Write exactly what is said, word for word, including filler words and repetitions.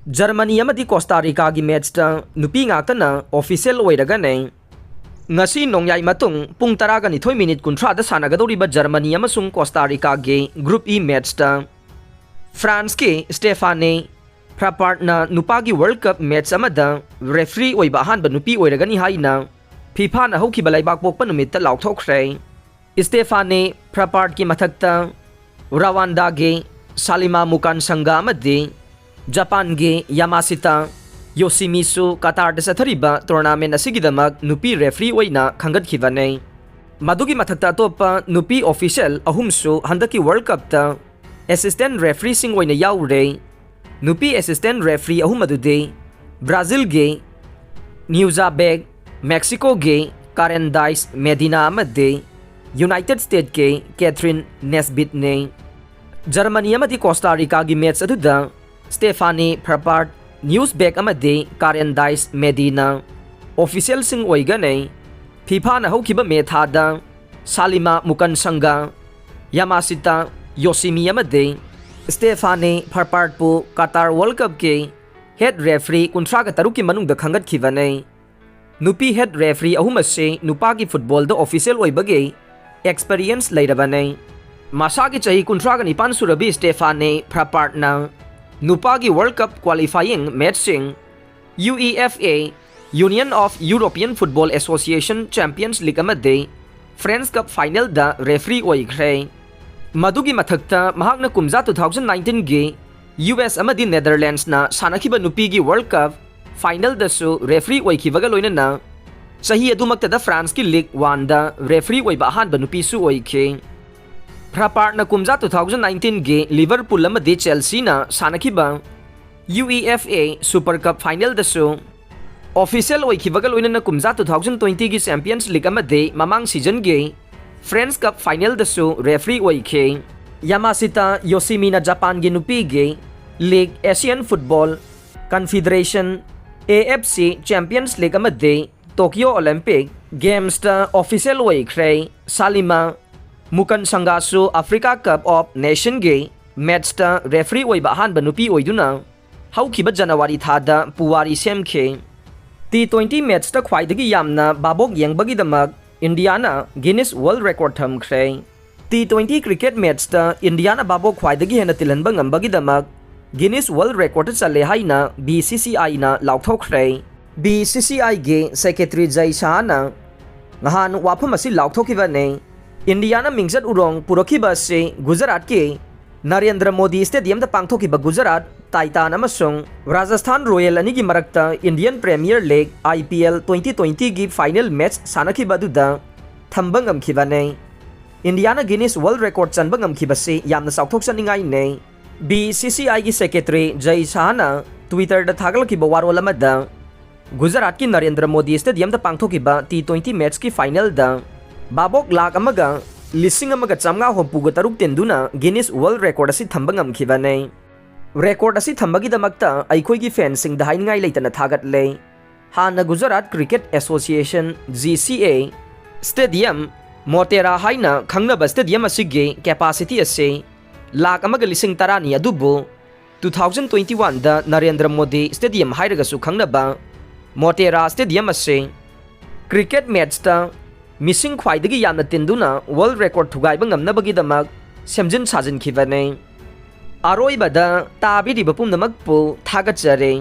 Germany ꯑꯃꯗꯤ ꯀꯣꯁꯇꯥ ꯔꯤꯀꯥꯒꯤ ꯃꯦꯠꯁꯇ ꯅꯨꯄꯤ ꯉꯥꯛꯇꯅ ꯑꯣꯐꯤꯁꯤꯌꯦꯜ ꯑꯣꯏꯔꯒꯅꯤ꯫ ꯉꯁꯤ ꯅꯣꯡꯌꯥꯏ ꯃꯇꯨꯡ ꯄꯨꯡ ꯇꯔꯥꯒ ꯅꯤꯊꯣꯏ ꯃꯤꯅꯤꯠ ꯀꯨꯟꯊ꯭ꯔꯥꯗ ꯁꯥꯟꯅꯒꯗꯧꯔꯤꯕ ꯖꯔꯃꯅꯤ ꯑꯃꯁꯨꯡ ꯀꯣꯁꯇꯥ ꯔꯤꯀꯥꯒꯤ ꯒ꯭ꯔꯨꯞ ꯏ ꯃꯦꯠꯁꯇ ꯐ꯭ꯔꯥꯟꯁꯀꯤ ꯁ꯭ꯇꯦꯐꯥꯅꯤ ꯐ꯭ꯔꯥꯄꯥꯔꯠꯅ ꯅꯨꯄꯥꯒꯤ ꯋꯥꯔꯜ ꯀꯞ ꯃꯦꯠꯁ ꯑꯃꯗ ꯔꯦꯐ꯭ꯔꯤ ꯑꯣꯏꯕ ꯑꯍꯥꯟꯕ ꯅꯨꯄꯤ ꯑꯣꯏꯔꯒꯅꯤ ꯍꯥꯏꯅ ꯐꯤꯐꯥꯅ ꯍꯧꯈꯤꯕ ꯂꯩꯕꯥꯛꯄꯣꯛꯄ ꯅꯨꯃꯤꯠꯇ ꯂꯥꯎꯊꯣꯛꯈ꯭ꯔꯦ꯫ ꯁ꯭ꯇꯦꯐꯥꯅꯤ ꯐ꯭ꯔꯥꯄꯥꯔꯠꯀꯤ ꯃꯊꯛꯇ ꯔꯋꯥꯟꯗꯥꯒꯤ ꯁꯥꯂꯤꯃꯥ ꯃꯨꯀꯥꯟꯁꯪꯒꯥ ꯑꯃꯗꯤ ꯖꯄꯥꯟꯒꯤ ꯌꯥꯃꯥꯁꯤꯇꯥ ꯌꯣꯁꯤꯃꯤꯁꯨ ꯀꯇꯥꯔꯗ ꯆꯠꯊꯔꯤꯕ ꯇꯣꯔꯅꯥꯃꯦꯟ ꯑꯁꯤꯒꯤꯗꯃꯛ ꯅꯨꯄꯤ ꯔꯦꯐ꯭ꯔꯤ ꯑꯣꯏꯅ ꯈꯟꯒꯠꯈꯤꯕꯅꯤ꯫ ꯃꯗꯨꯒꯤ ꯃꯊꯛꯇ ꯑꯇꯣꯞꯄ ꯅꯨꯄꯤ ꯑꯣꯐꯤꯁꯤꯌꯦꯜ ꯑꯍꯨꯝꯁꯨ ꯍꯟꯗꯛꯀꯤ ꯋꯥꯔꯜ ꯀꯞꯇ ꯑꯦꯁꯤꯁꯇꯦꯟ ꯔꯦꯐ꯭ꯔꯤꯁꯤꯡ ꯑꯣꯏꯅ ꯌꯥꯎꯔꯦ꯫ ꯅꯨꯄꯤ ꯑꯦꯁꯤꯁꯇꯦꯟ ꯔꯦꯐ꯭ꯔꯤ ꯑꯍꯨꯝ ꯑꯗꯨꯗꯤ ꯕ꯭ꯔꯥꯖꯤꯜꯒꯤ ꯅ꯭ꯌꯨꯖꯥ ꯕꯦꯛ, ꯃꯦꯛꯁꯤꯀꯣꯒꯤ ꯀꯥꯔꯦꯟ ꯗꯥꯏꯁ ꯃꯦꯗꯤꯅꯥ ꯑꯃꯗꯤ ꯌꯨꯅꯥꯏꯇꯦꯗ ꯁ꯭ꯇꯦꯠꯀꯤ ꯀꯦꯊ꯭ꯔꯤꯟ ꯅꯦꯁꯕꯤꯠꯅꯤ꯫ ꯖꯔꯃꯅꯤ ꯑꯃꯗꯤ ꯀꯣꯁꯇꯥ ꯔꯤꯀꯥꯒꯤ ꯃꯦꯠꯁ ꯑꯗꯨꯗ ꯁ꯭ꯇꯦꯐꯥꯅꯤ ꯐ꯭ꯔꯥꯄꯥꯔꯠ, ꯅ꯭ꯌꯨꯁ ꯕꯦꯛ ꯑꯃꯗꯤ ꯀꯥꯔꯦꯟ ꯗꯥꯏꯁ ꯃꯦꯗꯤꯅꯥ ꯑꯣꯐꯤꯁꯤꯌꯦꯜꯁꯤꯡ ꯑꯣꯏꯒꯅꯤ꯫ ꯐꯤꯐꯥꯅ ꯍꯧꯈꯤꯕ ꯃꯦ ꯊꯥꯗ ꯁꯥꯂꯤꯃꯥ ꯃꯨꯀꯟꯁꯪꯒ, ꯌꯥꯃꯥꯁꯤꯇꯥ ꯌꯣꯁꯤꯃꯤ ꯑꯃꯗꯤ ꯁ꯭ꯇꯦꯐꯥꯅꯤ ꯐ꯭ꯔꯥꯄꯥꯔꯠꯄꯨ ꯀꯇꯥꯔ ꯋꯥꯔꯜ ꯀꯞꯀꯤ ꯍꯦꯗ ꯔꯦꯐ꯭ꯔꯤ ꯀꯨꯟꯊ꯭ꯔꯥꯒ ꯇꯔꯨꯛꯀꯤ ꯃꯅꯨꯡꯗ ꯈꯟꯒꯠꯈꯤꯕꯅꯤ꯫ ꯅꯨꯄꯤ ꯍꯦꯗ ꯔꯦꯐ꯭ꯔꯤ ꯑꯍꯨꯝ ꯑꯁꯤ ꯅꯨꯄꯥꯒꯤ ꯐꯨꯠꯕꯣꯜꯗ ꯑꯣꯐꯤꯁꯤꯌꯦꯜ ꯑꯣꯏꯕꯒꯤ ꯑꯦꯛꯁꯄꯤꯔꯤꯌꯦꯟꯁ ꯂꯩꯔꯕꯅꯤ꯫ ꯃꯁꯥꯒꯤ ꯆꯍꯤ ꯀꯨꯟꯊ꯭ꯔꯥꯒ ꯅꯤꯄꯥꯟ ꯁꯨꯔꯕꯤ ꯁ꯭ꯇꯦꯐꯥꯅꯤ ꯐ꯭ꯔꯥꯄꯥꯔꯠꯅ ꯅꯨꯄꯥꯒꯤ ꯋꯥꯔꯜ ꯀꯞ ꯀ꯭ꯋꯥꯂꯤꯐꯥꯏꯌꯤꯡ ꯃꯦꯠꯁꯁꯤꯡ, U E F A, Union of European Football Association Champions League ꯑꯃꯗꯤ ꯐ꯭ꯔꯦꯟꯁ ꯀꯞ ꯐꯥꯏꯅꯦꯜꯗ ꯔꯦꯐ꯭ꯔꯤ ꯑꯣꯏꯈ꯭ꯔꯦ꯫ ꯃꯗꯨꯒꯤ ꯃꯊꯛꯇ ꯃꯍꯥꯛꯅ ꯀꯨꯝꯖꯥ two thousand nineteenꯒꯤ ꯌꯨ ꯑꯦꯁ ꯑꯃꯗꯤ ꯅꯦꯗꯔꯂꯦꯟꯁꯅ ꯁꯥꯟꯅꯈꯤꯕ ꯅꯨꯄꯤꯒꯤ ꯋꯥꯔꯜ ꯀꯞ ꯐꯥꯏꯅꯦꯜꯗꯁꯨ ꯔꯦꯐ꯭ꯔꯤ ꯑꯣꯏꯈꯤꯕꯒ ꯂꯣꯏꯅꯅ ꯆꯍꯤ ꯑꯗꯨꯃꯛꯇꯗ ꯐ꯭ꯔꯥꯟꯁꯀꯤ ꯂꯤꯒ ꯋꯥꯟꯗ ꯔꯦꯐ꯭ꯔꯤ ꯑꯣꯏꯕ ꯑꯍꯥꯟꯕ ꯅꯨꯄꯤꯁꯨ ꯑꯣꯏꯈꯤ꯫ ꯐ꯭ꯔꯥꯄꯥꯔꯠꯅ ꯀꯨꯝꯖꯥ two thousand nineteenꯒꯤ ꯂꯤꯚꯔꯄꯨꯜ ꯑꯃꯗꯤ ꯆꯦꯜꯁꯤꯅ ꯁꯥꯟꯅꯈꯤꯕ ꯌꯨ ꯏ ꯑꯦꯐ ꯑꯦ ꯁꯨꯄꯔ ꯀꯞ ꯐꯥꯏꯅꯦꯜꯗꯁꯨ ꯑꯣꯐꯤꯁꯤꯌꯦꯜ ꯑꯣꯏꯈꯤꯕꯒ ꯂꯣꯏꯅꯅ ꯀꯨꯝꯖꯥ two thousand twentyꯒꯤ ꯆꯦꯝꯄꯤꯌꯟꯁ ꯂꯤꯒ ꯑꯃꯗꯤ ꯃꯃꯥꯡ ꯁꯤꯖꯟꯒꯤ ꯐ꯭ꯔꯦꯟꯁ ꯀꯞ ꯐꯥꯏꯅꯦꯜꯗꯁꯨ ꯔꯦꯐ꯭ꯔꯤ ꯑꯣꯏꯈꯤ꯫ ꯌꯥꯃꯥꯁꯤꯇꯥ ꯌꯣꯁꯤꯃꯤꯅ ꯖꯄꯥꯟꯒꯤ ꯅꯨꯄꯤꯒꯤ league, Asian football ꯀꯟꯐꯤꯗꯔꯦꯁꯟ, A F C champions League ꯑꯃꯗꯤ ꯇꯣꯀꯤꯌꯣ ꯑꯣꯂꯤꯝꯄꯤꯛ ꯒꯦꯝꯁꯇ ꯑꯣꯐꯤꯁꯤꯌꯦꯜ ꯑꯣꯏꯈ꯭ꯔꯦ꯫ ꯁꯥꯂꯤꯃꯥ ꯃꯨꯀꯟꯁꯪꯒꯥꯁꯨ ꯑꯐ꯭ꯔꯤꯀꯥ ꯀꯞ ꯑꯣꯐ ꯅꯦꯁꯟꯒꯤ ꯃꯦꯠꯁꯇ ꯔꯦꯐ꯭ꯔꯤ ꯑꯣꯏꯕ ꯑꯍꯥꯟꯕ ꯅꯨꯄꯤ ꯑꯣꯏꯗꯨꯅ ꯍꯧꯈꯤꯕ ꯖꯅꯋꯥꯔꯤ ꯊꯥꯗ ꯄꯨꯋꯥꯔꯤ ꯁꯦꯝꯈꯤ꯫ ꯇꯤ ꯇ꯭ꯋꯦꯟꯇꯤ ꯃꯦꯠꯁꯇ ꯈ꯭ꯋꯥꯏꯗꯒꯤ ꯌꯥꯝꯅ ꯚꯥꯕꯣꯛ ꯌꯦꯡꯕꯒꯤꯗꯃꯛ ꯏꯟꯗꯤꯌꯥꯅ ꯒꯤꯅꯤꯁ ꯋꯥꯔꯜꯗ ꯔꯦꯀꯣꯔꯗ ꯊꯝꯈ꯭ꯔꯦ꯫ ꯇꯤ ꯇ꯭ꯋꯦꯟꯇꯤ ꯀ꯭ꯔꯤꯀꯦꯠ ꯃꯦꯠꯁꯇ ꯏꯟꯗꯤꯌꯥꯅ ꯚꯥꯕꯣꯛ ꯈ꯭ꯋꯥꯏꯗꯒꯤ ꯍꯦꯟꯅ ꯇꯤꯜꯍꯟꯕ ꯉꯝꯕꯒꯤꯗꯃꯛ ꯒꯤꯅꯤꯁ ꯋꯥꯔꯜꯗ ꯔꯦꯀꯣꯔꯗꯇ ꯆꯜꯂꯦ ꯍꯥꯏꯅ ꯕꯤ ꯁꯤ ꯁꯤ ꯑꯥꯏꯅ ꯂꯥꯎꯊꯣꯛꯈ꯭ꯔꯦ꯫ ꯕꯤ ꯁꯤ ꯁꯤ ꯑꯥꯏꯒꯤ ꯁꯦꯀ꯭ꯔꯦꯇꯔꯤ ꯖꯩ ꯁꯍꯥꯅ ꯅꯍꯥꯟ ꯋꯥꯐꯝ ꯑꯁꯤ ꯂꯥꯎꯊꯣꯛꯈꯤꯕꯅꯤ꯫ ꯏꯟꯗꯤꯌꯥꯅ ꯃꯤꯡꯆꯠ ꯎꯔꯣꯡ ꯄꯨꯔꯛꯈꯤꯕ ꯑꯁꯤ ꯒꯨꯖꯔꯥꯠꯀꯤ ꯅꯔꯦꯟꯗ꯭ꯔ ꯃꯣꯗꯤ ꯁ꯭ꯇꯦꯗꯤꯌꯝꯗ ꯄꯥꯡꯊꯣꯛꯈꯤꯕ ꯒꯨꯖꯔꯥꯠ ꯇꯥꯏꯇꯥꯟ ꯑꯃꯁꯨꯡ ꯔꯥꯖꯁꯊꯥꯟ ꯔꯣꯌꯦꯜ ꯑꯅꯤꯒꯤ ꯃꯔꯛꯇ Indian Premier League, I P L, twenty ꯇ꯭ꯋꯦꯟꯇꯤꯒꯤ ꯐꯥꯏꯅꯦꯜ ꯃꯦꯠꯆ ꯁꯥꯟꯅꯈꯤꯕ ꯑꯗꯨꯗ ꯊꯝꯕ ꯉꯝꯈꯤꯕꯅꯤ꯫ ꯏꯟꯗꯤꯌꯥꯅ ꯒꯤꯅꯤꯁ ꯋꯥꯔꯜꯗ ꯔꯦꯀꯣꯔꯗ ꯆꯟꯕ ꯉꯝꯈꯤꯕꯁꯤ ꯌꯥꯝꯅ ꯆꯥꯎꯊꯣꯛꯆꯅꯤꯡꯉꯥꯏꯅꯤ꯫ ꯕꯤ ꯁꯤ ꯁꯤ ꯑꯥꯏꯒꯤ ꯁꯦꯀ꯭ꯔꯦꯇꯔꯤ ꯖꯩ ꯁꯍꯥꯅ ꯇ꯭ꯋꯤꯇꯔꯗ ꯊꯥꯒꯠꯂꯛꯈꯤꯕ ꯋꯥꯔꯣꯜ ꯑꯃꯗ, ꯒꯨꯖꯔꯥꯠꯀꯤ ꯅꯔꯦꯟꯗ꯭ꯔ ꯃꯣꯗꯤ ꯁ꯭ꯇꯦꯗꯤꯌꯝꯗ ꯄꯥꯡꯊꯣꯛꯈꯤꯕ ꯇꯤ ꯇ꯭ꯋꯦꯟꯇꯤ ꯃꯦꯠꯆꯀꯤ ꯐꯥꯏꯅꯦꯜꯗ ꯚꯥꯕꯣꯛ ꯂꯥꯈ ꯑꯃꯒ ꯂꯤꯁꯤꯡ ꯑꯃꯒ ꯆꯥꯝꯃꯉꯥ ꯍꯨꯝꯐꯨꯒ ꯇꯔꯨꯛ ꯇꯤꯟꯗꯨꯅ ꯒꯤꯅꯤꯁ ꯋꯥꯔꯜꯗ ꯔꯦꯀꯣꯔꯗ ꯑꯁꯤ ꯊꯝꯕ ꯉꯝꯈꯤꯕꯅꯤ꯫ ꯔꯦꯀꯣꯔꯗ ꯑꯁꯤ ꯊꯝꯕꯒꯤꯗꯃꯛꯇ ꯑꯩꯈꯣꯏꯒꯤ ꯐꯦꯟꯁꯤꯡꯗ ꯍꯥꯏꯅꯤꯡꯉꯥꯏ ꯂꯩꯇꯅ ꯊꯥꯒꯠꯂꯦ꯫ ꯍꯥꯟꯅ Gujarat cricket association, G C ꯑꯦ, ꯁ꯭ꯇꯦꯗꯤꯌꯝ, ꯃꯣꯇꯦꯔꯥ ꯍꯥꯏꯅ ꯈꯪꯅꯕ ꯁ꯭ꯇꯦꯗꯤꯌꯝ ꯑꯁꯤꯒꯤ ꯀꯦꯄꯥꯁꯤꯇꯤ ꯑꯁꯤ ꯂꯥꯈ ꯑꯃꯒ ꯂꯤꯁꯤꯡ ꯇꯔꯥꯅꯤ, ꯑꯗꯨꯕꯨ ꯇꯨ ꯊꯥꯎꯖꯟ ꯇ꯭ꯋꯦꯟꯇꯤ ꯋꯥꯟꯗ ꯅꯔꯦꯟꯗ꯭ꯔ ꯃꯣꯗꯤ ꯁ꯭ꯇꯦꯗꯤꯌꯝ ꯍꯥꯏꯔꯒꯁꯨ ꯈꯪꯅꯕ ꯃꯣꯇꯦꯔꯥ ꯁ꯭ꯇꯦꯗꯤꯌꯝ ꯑꯁꯤ ꯀ꯭ꯔꯤꯀꯦꯠ ꯃꯦꯠꯆꯇ ꯃꯤꯁꯤꯡ ꯈ꯭ꯋꯥꯏꯗꯒꯤ ꯌꯥꯝꯅ ꯇꯤꯟꯗꯨꯅ ꯋꯥꯔꯜꯗ ꯔꯦꯀꯣꯔꯗ ꯊꯨꯒꯥꯏꯕ ꯉꯝꯅꯕꯒꯤꯗꯃꯛ ꯁꯦꯝꯖꯤꯟ ꯁꯥꯖꯤꯟꯈꯤꯕꯅꯤ꯫ ꯑꯔꯣꯏꯕꯗ ꯇꯥꯕꯤꯔꯤꯕ ꯄꯨꯝꯅꯃꯛꯄꯨ ꯊꯥꯒꯠꯆꯔꯤ꯫